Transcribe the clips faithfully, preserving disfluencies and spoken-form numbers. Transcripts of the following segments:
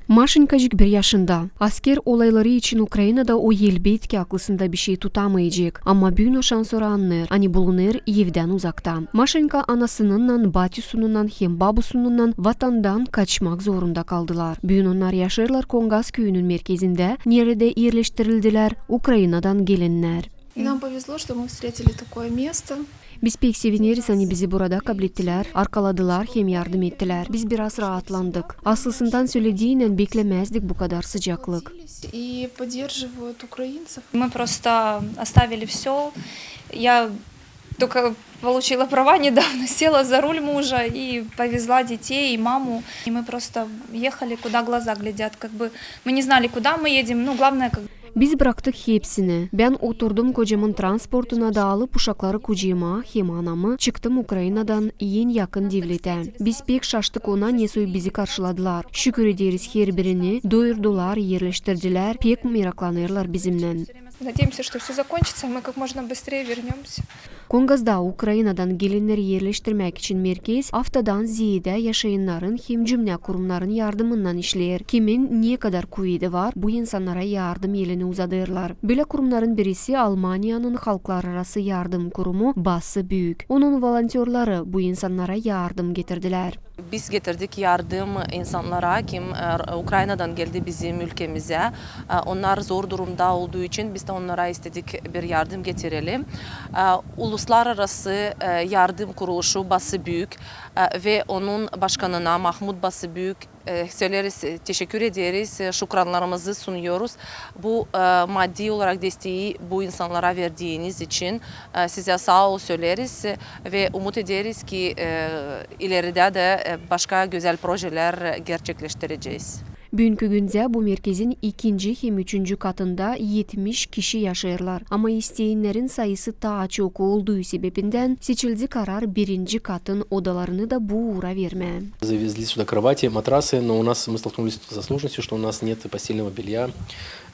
Maşenkacık bir yaşında. Asker olayları için Ukraynada o, elbetki, aklısında bişey tutamayacek. Ama büün o şansora annêêr, ani bulunêr evdän uzakta. Maşenka anasınınnan, batüsününnän hem babusünunnan vatandan kaçmak zorunda kaldılar. Büün onnar yaşêêrlar Kongaz küüyünün merkezindä, neredä erleştirildilär Ukraynadan gelennär. И нам повезло, что мы встретили такое место. Biz pek sevineriz, ani bizi burada kablettilär, arkaladılar hem yardım ettilär. Biz biraz raatlandık. Aslısından sölediinän beklemäzdik bu kadar sıcaklık. И поддерживают украинцев. Мы просто оставили всё. Я только получила права недавно, села за руль мужа и повезла детей, и маму. И мы просто ехали, куда глаза глядят. Как бы мы не знали, куда мы едем. Ну, главное, как бы Biz braktık hepsini. Bän oturdum kocamın transportuna da, alıp uşakları kuceema hem anamı, çıktım Ukraynadan en yakın devletä. Biz pek şaştık ona, nesoy bizi karşıladılar. Şükür ederiz herbirini, doyurdular, erleştirdilär, pek meraklanêrlar bizimnän. Надеемся, что всё закончится, и мы как можно быстрее вернёмся. Kongazda Ukraynadan gelenleri erleştirmäk için merkez aftadan zeedä yaşayannarın hem cümnä kurumnarın yardımınnan işleer. Kimin ne kadar kuvedi var, bu insannara yardım elini uzadêrlar. Bölä kurumnarın birisi Almaniyanın halklararası yardım kurumu Bası Büük. Onun volontörları bu insannara yardım getirdilär. Biz getirdik yardım insannara, kim, e, Ukraynadan geldi bizim ülkemizä. E, onnar zor durumda olduu için biz dä onnara istedik bir yardım getirelim. E, uluslararası, e, yardım kuruluşu Bası Büük, e, ve onun başkanına Mahmut Bası Büük, e, söleeriz, e, teşekkür ederiz, e, şükranlarımızı sunuyoruz. Bu, e, maddi olarak desteği bu insannara verdiiniz için, e, sizä saa ol söleeriz, e, ve umut ederiz ki, e, ileridä dä, e, başka gözäl projelär gerçekleştirecez. Büünkü gündä bu merkezin ikinci hem üçüncü katında etmiş kişi yaşêêrlar. Ama isteyennerin sayısı taa çok olduu sebebindän seçildi karar birinci katın odalarını da bu uura vermää. Завезли сюда кровати, матрасы, но у нас, мы столкнулись со сложностью, что у нас нет постельного белья,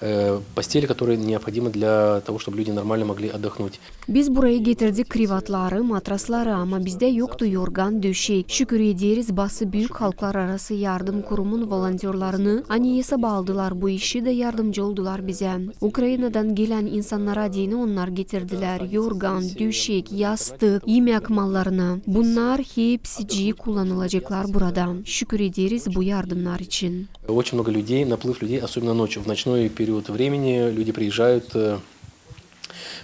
э, постели, которая необходима для того, чтобы люди нормально могли отдохнуть. Biz burayı getirdik krivatları, matrasları, ama bizdä yoktu yorgan, döşek. Şükür ederiz Bası Büük halklararası yardım kurumun volontörlarını, ani esaba aldılar bu işi da yardımcı oldular bizä. Ukraynadan gelän insannara deyni onnar getirdilär yorgan, döşek, yastık, imäk mallarını. Bunnar hepsicii kullanılaceklar burada. Şükür ederiz bu yardımnar için. Очень много людей, наплыв людей, особенно ночью. В ночной период времени люди приезжают, э,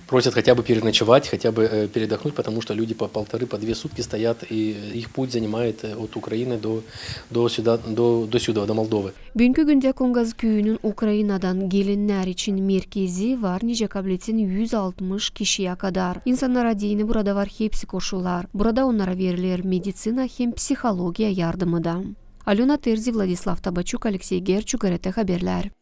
просят хотя бы переночевать, хотя бы, э, передохнуть, потому что люди по полторы, по две сутки стоят, и их путь занимает, э, от Украины до, до сюда, до, до сюда, до Молдовы. Büünkü gündä Kongaz küüyünün Ukraynadan gelennär için merkezi var nicä kabletin üz altmış kişiyä kadar. İnsannara deyni burada var hepsi koşullar. Burada onnara veriler meditsina hem psihologiya yardımı da. Alöna Terzi, Vladislav Tabaçuk, Aleksey Gerçuk, GRT Haberlär.